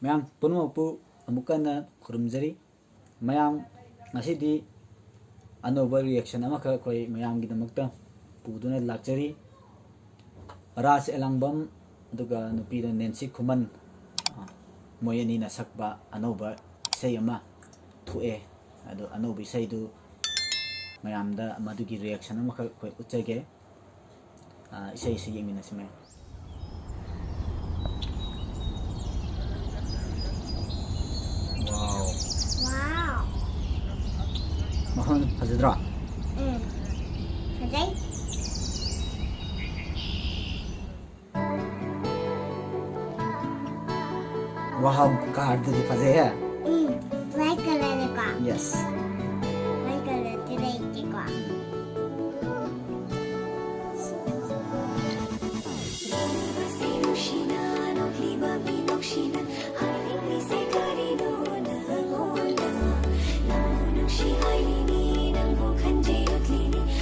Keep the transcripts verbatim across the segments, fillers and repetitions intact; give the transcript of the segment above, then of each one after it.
ꯃꯌꯥꯝ ꯄꯨꯝꯅꯃꯛꯄꯨ ꯑꯃꯨꯛ ꯍꯟꯅ ꯈꯨꯔꯨꯝꯖꯔꯤ꯫ ꯃꯌꯥꯝ, ꯉꯁꯤꯗꯤ ꯑꯅꯧꯕ reaction ꯑꯃꯈꯛ ꯑꯩꯈꯣꯏ ꯃꯌꯥꯝꯒꯤꯗꯃꯛꯇ ꯄꯨꯗꯨꯅ ꯂꯥꯛꯆꯔꯤ꯫ ꯔꯥꯖ ꯑꯦꯂꯥꯡꯕꯝ ꯑꯗꯨꯒ ꯅꯨꯄꯤꯗ ꯅꯦꯟꯁꯤ ꯈꯨꯃꯟ, ꯑ, ꯃꯣꯏ ꯑꯅꯤꯅ ꯁꯛꯄ ꯑꯅꯧꯕ ꯏꯁꯩ ꯑꯃ ꯊꯣꯛꯑꯦ꯫ ꯑꯗꯣ ꯑꯅꯧꯕ ꯏꯁꯩꯗꯨ ꯃꯌꯥꯝꯗ ꯃꯗꯨꯒꯤ reaction ꯑꯃꯈꯛ ꯑꯩꯈꯣꯏ ꯎꯠꯆꯒꯦ꯫ ꯑ, ꯏꯁꯩꯁꯤ ꯌꯦꯡꯃꯤꯟꯅꯁꯤ ꯃꯌꯥꯝ꯫ Wow. Wow. ꯃꯈꯣꯟ ꯐꯖꯗ꯭ꯔꯣ? ꯎꯝ. ꯐꯖꯩ꯫ Wow, car ꯗꯨꯗꯤ ꯐꯖꯩꯍꯦ꯫ ꯎꯝ. White colour ꯅꯤꯀꯣ? Yes. White colour ꯗꯤ ꯂꯩꯇꯦꯀꯣ?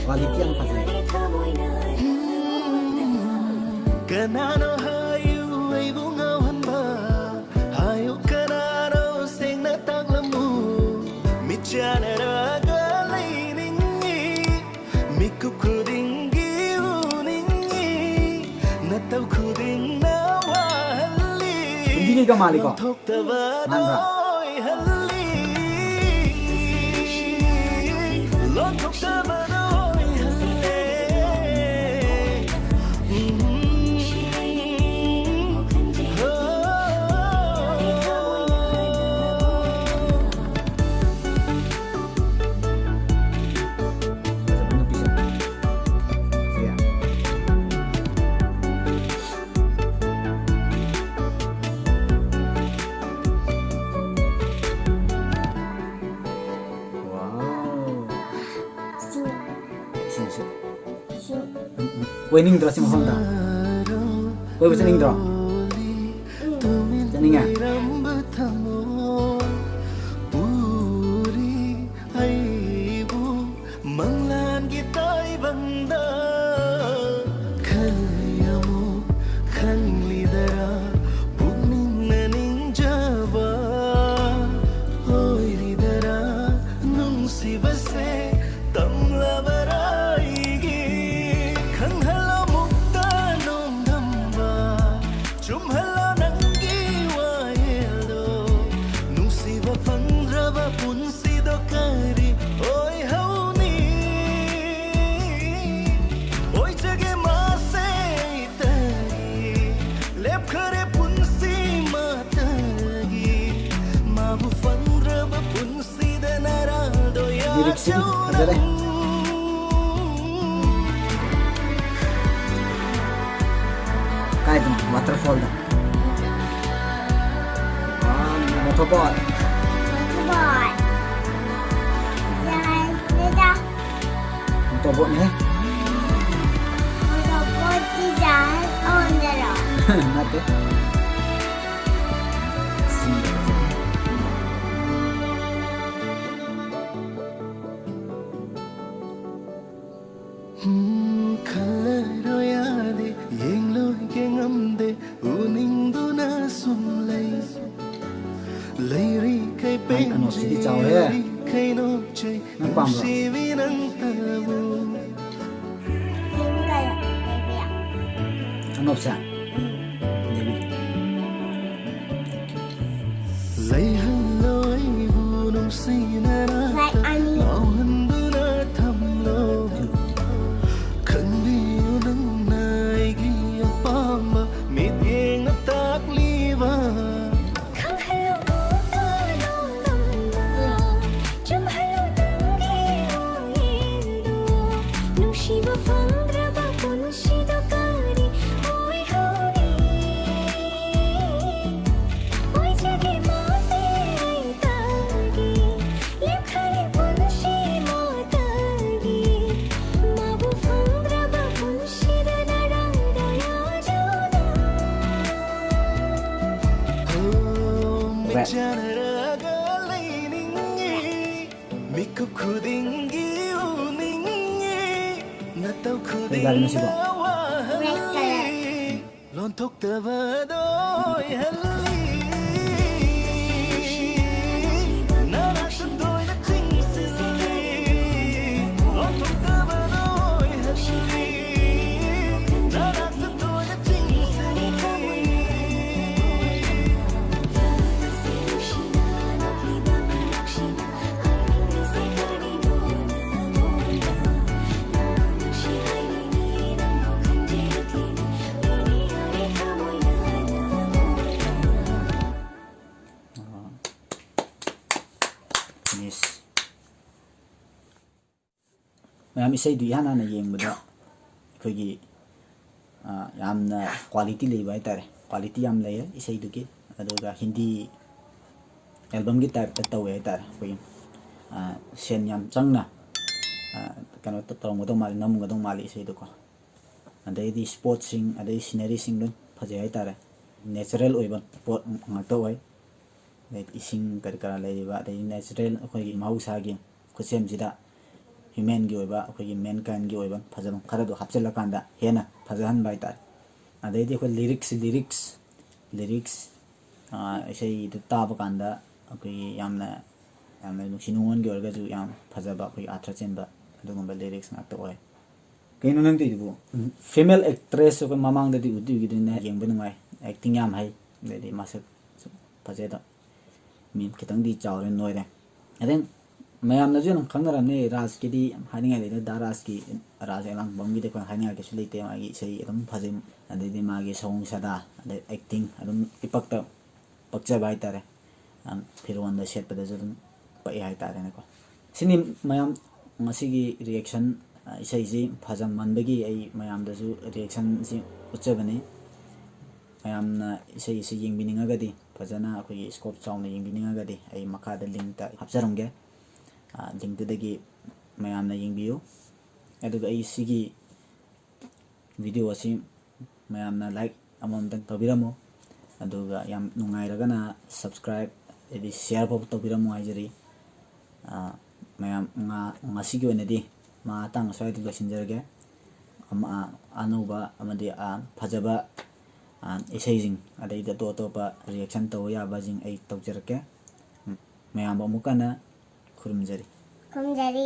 Quality ꯌꯥꯝ ꯐꯖꯩ꯫ ꯀꯅꯥꯅꯣ ꯍꯥꯏꯌꯨ ꯑꯩꯕꯨ ꯉꯥꯎꯍꯟꯕ? ꯍꯥꯏꯌꯨ ꯀꯅꯥꯅꯣ ꯁꯦꯡꯅ ꯇꯥꯛꯂꯝꯃꯨ? ꯃꯤꯠꯆꯥꯟꯅꯔꯒ ꯂꯩꯅꯤꯡꯉꯤ, ꯃꯤꯀꯨꯞ ꯈꯨꯗꯤꯡꯒꯤ ꯎꯅꯤꯡꯉꯤ, ꯅꯇꯧ ꯈꯨꯗꯤꯡꯅ ꯋꯥꯍꯜꯂꯤ, ꯍꯤꯟꯗꯤꯒꯤꯒ ꯃꯥꯜꯂꯤꯀꯣ? ꯂꯣꯟꯊꯣꯛꯇꯕꯗ ꯃꯥꯟꯕ꯭ꯔꯥ? ꯑꯣꯏꯍꯜꯂꯤ, ꯂꯣꯟꯊꯣꯛꯇꯕꯗ ꯑꯣꯏꯍꯜꯂꯦ꯫ ꯎꯝ꯫ ꯍꯣ꯫ ꯐꯖꯕ ꯅꯨꯄꯤꯁꯦ꯫ ꯁꯤꯒ꯫ Wow. ꯏꯁꯤꯡ꯫ ꯏꯁꯤꯡꯁꯦ꯫ ꯏꯁꯤꯡ꯫ ꯀꯣꯏꯅꯤꯡꯗ꯭ꯔꯣ ꯁꯤ ꯃꯐꯝꯗ? ꯀꯣꯏꯕ ꯆꯠꯅꯤꯡꯗ꯭ꯔꯣ? ꯎꯝ꯫ ꯆꯠꯅꯤꯡꯉꯦ? ꯑꯩꯕꯨ ꯃꯪꯂꯥꯟꯒꯤ ꯇꯥꯏꯕꯪꯗ ꯈꯜꯂꯤ ꯑꯃꯨꯛ ꯈꯪꯂꯤꯗꯔꯥ ꯄꯨꯛꯅꯤꯡꯅ ꯅꯤꯡꯖ ꯐꯖꯔꯦ꯫ ꯀꯥꯏꯗꯅꯣ? Waterfallꯗ꯫ Waterfall꯫ Waterfall꯫ ꯌꯥꯔꯦꯗ꯫ Motorboatꯅꯦ꯫ Motorboatꯇꯤ ꯖꯍꯥꯖ ꯑꯣꯟꯗꯔꯣ? ꯅꯠꯇꯦ꯫ ꯎꯝ, ꯈꯜꯂꯔꯣꯏ ꯌꯥꯗꯦ, ꯌꯦꯡꯂꯣꯏꯒꯦ ꯉꯝꯗꯦ, ꯎꯅꯤꯡꯗꯨꯅ ꯁꯨꯝ ꯂꯩ꯫ ꯂꯩꯔꯤꯈꯩ ꯃꯥꯏ ꯑꯅꯣꯞꯁꯤꯗꯤ ꯄꯦꯟꯖꯩ, ꯆꯥꯎꯋꯦꯍꯦ꯫ ꯎꯔꯤꯈꯩ ꯅꯣꯛꯆꯩ, ꯅꯪ ꯄꯥꯝꯕ꯭ꯔꯣ? ꯅꯨꯡꯁꯤꯕꯤ ꯅꯪꯇꯕꯨ꯫ ꯑꯅꯣꯞꯁꯦ? ꯎꯝ꯫ ꯂꯩꯍꯜꯂꯣ ꯑꯩꯕꯨ ꯅꯨꯡꯁꯤꯅ ꯂꯥꯏꯛ ꯑꯅꯤ꯫ ꯉꯥꯎꯍꯟꯗꯨꯅ ꯊꯝꯂꯣ꯫ ꯈꯟꯕꯤꯌꯨ ꯅꯪꯅ ꯑꯩꯒꯤ ꯑꯄꯥꯝꯕ ꯃꯤꯠꯌꯦꯡꯅ ꯇꯥꯛꯂꯤꯕ꯫ ꯈꯪꯍꯜꯂꯣ ꯃꯇꯧ ꯅꯣꯡꯗꯝꯕ, ꯆꯨꯝꯍꯜꯂꯣ ꯅꯪꯒꯤ ꯋꯥꯌꯦꯜꯗꯨ꯫ ꯅꯨꯡꯁꯤꯕ ꯐꯪꯗ꯭ꯔꯕ ꯄꯨꯟꯁꯤꯗ ꯀꯔꯤ ꯑꯣꯏꯍꯧꯅꯤ? ꯑꯣꯏꯖꯒꯦ ꯃꯥꯁꯦ ꯑꯩ ꯇꯥꯔꯒꯦ, ꯂꯦꯞꯈꯔꯦ ꯄꯨꯟꯁꯤ ꯃꯥꯇꯒꯤ꯫ ꯃꯥꯕꯨ ꯐꯪꯗ꯭ꯔꯕ ꯄꯨꯟꯁꯤꯗ ꯅꯔꯥꯏꯗ ꯌꯥꯖꯧꯅ꯫ ꯃꯤꯠ ꯆꯥꯟꯅꯔꯒ ꯂꯩꯅꯤꯡꯉꯤ, ꯃꯤꯀꯨꯞ ꯈꯨꯗꯤꯡꯒꯤ ꯎꯅꯤꯡꯉꯤ, ꯅꯇꯧ ꯀꯩ ꯒꯥꯔꯤꯅꯣ ꯁꯤꯕꯣ? ꯈꯨꯗꯤꯡꯅ ꯋꯥꯍꯜꯂꯤ꯫ ꯂꯣꯟꯊꯣꯛꯇꯕꯗꯣ ꯑꯣꯏꯍꯜꯂꯤ꯫ ꯅꯅꯥꯛꯇ ꯇꯣꯏꯅ ꯆꯤꯡꯁꯤꯜꯂꯤ꯫ ꯂꯣꯟꯊꯣꯛꯇꯕꯗꯣ ꯑꯣꯏꯍꯜꯂꯤ꯫ ꯅꯅꯥꯛꯇ ꯇꯣꯏꯅ ꯆꯤꯡꯁꯤꯜꯂꯤ꯫ ꯏꯁꯩꯗꯨ ꯏꯍꯥꯟ ꯍꯥꯟꯅ ꯌꯦꯡꯕꯗ ꯑꯩꯈꯣꯏꯒꯤ, ꯑ, ꯌꯥꯝꯅ quality ꯂꯩꯕ ꯍꯥꯏꯇꯥꯔꯦ, quality ꯌꯥꯝ ꯂꯩꯌꯦ ꯏꯁꯩꯗꯨꯒꯤ꯫ ꯑꯗꯨꯒ ꯍꯤꯟꯗꯤ albumꯒꯤ typeꯇ ꯇꯧꯋꯦ ꯍꯥꯏꯇꯥꯔꯦ꯫ ꯑꯩꯈꯣꯏꯒꯤ, ꯑ, ꯁꯦꯟ ꯌꯥꯝ ꯆꯪꯅ, ꯑ, ꯀꯩꯅꯣ ꯇꯧꯔꯝꯒꯗꯧ ꯃꯥꯜꯂꯤ, ꯅꯝꯒꯗꯧ ꯃꯥꯜꯂꯤ ꯏꯁꯩꯗꯨꯀꯣ꯫ ꯑꯗꯩꯗꯤ spotꯁꯤꯡ, ꯑꯗꯩ sceneryꯁꯤꯡ ꯂꯣꯏ ꯐꯖꯩ ꯍꯥꯏꯇꯥꯔꯦ꯫ Natural ꯑꯣꯏꯕ ꯄꯣꯠ ꯉꯥꯛꯇ ꯑꯣꯏ꯫ ꯑꯗꯩ ꯏꯁꯤꯡ ꯀꯔꯤ ꯀꯔꯥ ꯂꯩꯔꯤꯕ, ꯑꯗꯩ natural ꯑꯩꯈꯣꯏꯒꯤ ꯃꯍꯧꯁꯥꯒꯤ ꯈꯨꯠꯁꯦꯝꯁꯤꯗ humanꯒꯤ ꯑꯣꯏꯕ, ꯑꯩꯈꯣꯏꯒꯤ mankindꯒꯤ ꯑꯣꯏꯕ ꯐꯖꯕ ꯈꯔꯗꯣ ꯍꯥꯞꯆꯤꯜꯂꯀꯥꯟꯗ ꯍꯦꯟꯅ ꯐꯖꯍꯟꯕ ꯍꯥꯏꯇꯥꯔꯦ꯫ ꯑꯗꯩꯗꯤ ꯑꯩꯈꯣꯏ lyrics, lyrics, lyrics, ꯑꯥ, ꯏꯁꯩꯗꯨ ꯇꯥꯕ ꯀꯥꯟꯗ ꯑꯩꯈꯣꯏꯒꯤ ꯌꯥꯝꯅ, ꯌꯥꯝꯅ ꯅꯨꯡꯁꯤ ꯅꯨꯡꯉꯣꯟꯒꯤ ꯑꯣꯏꯔꯒꯁꯨ ꯌꯥꯝ ꯐꯖꯕ, ꯑꯩꯈꯣꯏꯒꯤ ꯑꯥꯔꯊ ꯆꯦꯟꯕ ꯑꯗꯨꯒꯨꯝꯕ lyrics ꯉꯥꯛꯇ ꯑꯣꯏ꯫ ꯀꯩꯅꯣ ꯅꯪ ꯇꯧꯔꯤꯗꯨꯕꯨ? Female actress ꯑꯩꯈꯣꯏ ꯃꯃꯥꯡꯗꯗꯤ ꯎꯗꯤ ꯎꯈꯤꯗꯣꯏꯅꯦ, ꯌꯦꯡꯕ ꯅꯨꯡꯉꯥꯏ, acting ꯌꯥꯝ ꯍꯩ, ꯑꯗꯩꯗꯤ ꯃꯁꯛꯁꯨ ꯐꯖꯩ꯫ ꯑꯗꯣ ꯃꯤ ꯈꯤꯇꯪꯗꯤ ꯆꯥꯎꯔꯦ, ꯅꯣꯏꯔꯦ꯫ ꯑꯗꯩ ꯃꯌꯥꯝꯅꯁꯨ ꯑꯗꯨꯝ ꯈꯪꯅꯔꯝꯅꯤ, ꯔꯥꯖꯀꯤꯗꯤ ꯌꯥꯝ ꯍꯥꯏꯅꯤꯡꯉꯥꯏ ꯂꯩꯇꯦ꯫ ꯗꯥ ꯔꯥꯖꯀꯤ, ꯔꯥꯖ ꯑꯦꯂꯥꯡꯕꯝꯒꯤꯗꯤ ꯑꯩꯈꯣꯏ ꯍꯥꯏꯅꯤꯡꯉꯥꯏ ꯀꯩꯁꯨ ꯂꯩꯇꯦ꯫ ꯃꯥꯒꯤ ꯏꯁꯩ ꯑꯗꯨꯝ ꯐꯖꯩ, ꯑꯗꯩꯗꯤ ꯃꯥꯒꯤ ꯁꯑꯣꯡ ꯁꯥꯗꯥ, ꯑꯗꯩ acting ꯑꯗꯨꯝ ꯏꯄꯛꯇ ꯄꯛꯆꯕ ꯍꯥꯏꯇꯥꯔꯦ꯫ ꯑꯝ, ꯐꯤꯔꯣꯟꯗ ꯁꯦꯠꯄꯗꯁꯨ ꯑꯗꯨꯝ ꯄꯛꯑꯦ ꯍꯥꯏꯇꯥꯔꯦꯅꯦꯀꯣ꯫ ꯁꯤꯅꯤ ꯃꯌꯥꯝ ꯉꯁꯤꯒꯤ reaction, ꯑ, ꯏꯁꯩꯁꯤ ꯐꯖꯃꯟꯕꯒꯤ ꯑꯩ ꯃꯌꯥꯝꯗꯁꯨ reactionꯁꯤ ꯎꯠꯆꯕꯅꯤ꯫ ꯃꯌꯥꯝꯅ ꯏꯁꯩ ꯑꯁꯤ ꯌꯦꯡꯕꯤꯅꯤꯡꯉꯒꯗꯤ, ꯐꯖꯅ ꯑꯩꯈꯣꯏꯒꯤ scope ꯆꯥꯎꯅ ꯌꯦꯡꯕꯤꯅꯤꯡꯉꯒꯗꯤ ꯑꯩ ꯃꯈꯥꯗ linkꯇ ꯍꯥꯞꯆꯔꯝꯒꯦ꯫ ꯑ, linkꯇꯨꯗꯒꯤ ꯃꯌꯥꯝꯅ ꯌꯦꯡꯕꯤꯌꯨ꯫ ꯑꯗꯨꯒ ꯑꯩ ꯁꯤꯒꯤ video ꯑꯁꯤ ꯃꯌꯥꯝꯅ like ꯑꯃꯃꯝꯇꯪ ꯇꯧꯕꯤꯔꯝꯃꯨ꯫ ꯑꯗꯨꯒ ꯌꯥꯝ ꯅꯨꯡꯉꯥꯏꯔꯒꯅ subscribe, ꯑꯗꯩꯗꯤ share ꯐꯥꯎꯕ ꯇꯧꯕꯤꯔꯝꯃꯨ ꯍꯥꯏꯖꯔꯤ꯫ ꯑ, ꯃꯌꯥꯝ ꯉꯥ-, ꯉꯁꯤꯒꯤ ꯑꯣꯏꯅꯗꯤ ꯃꯇꯥꯡ ꯑꯁ꯭ꯋꯥꯏꯗ ꯂꯣꯏꯁꯤꯟꯖꯔꯒꯦ꯫ ꯑꯃ, ꯑ, ꯑꯅꯧꯕ ꯑꯃꯗꯤ, ꯑ, ꯐꯖꯕ, ꯑ, ꯏꯁꯩꯁꯤꯡ, ꯑꯗꯩꯗꯤ ꯑꯇꯣꯞ ꯑꯇꯣꯞꯄ reaction ꯇꯧꯕ ꯌꯥꯕꯁꯤꯡ ꯑꯩ ꯇꯧꯖꯔꯛꯀꯦ꯫ ꯎꯝ, ꯃꯌꯥꯝꯕꯨ ꯑꯃꯨꯛ ꯍꯟꯅ ꯈꯨꯔꯨꯝꯖꯔꯤ꯫ ꯈꯨꯔꯨꯝꯖꯔꯤ꯫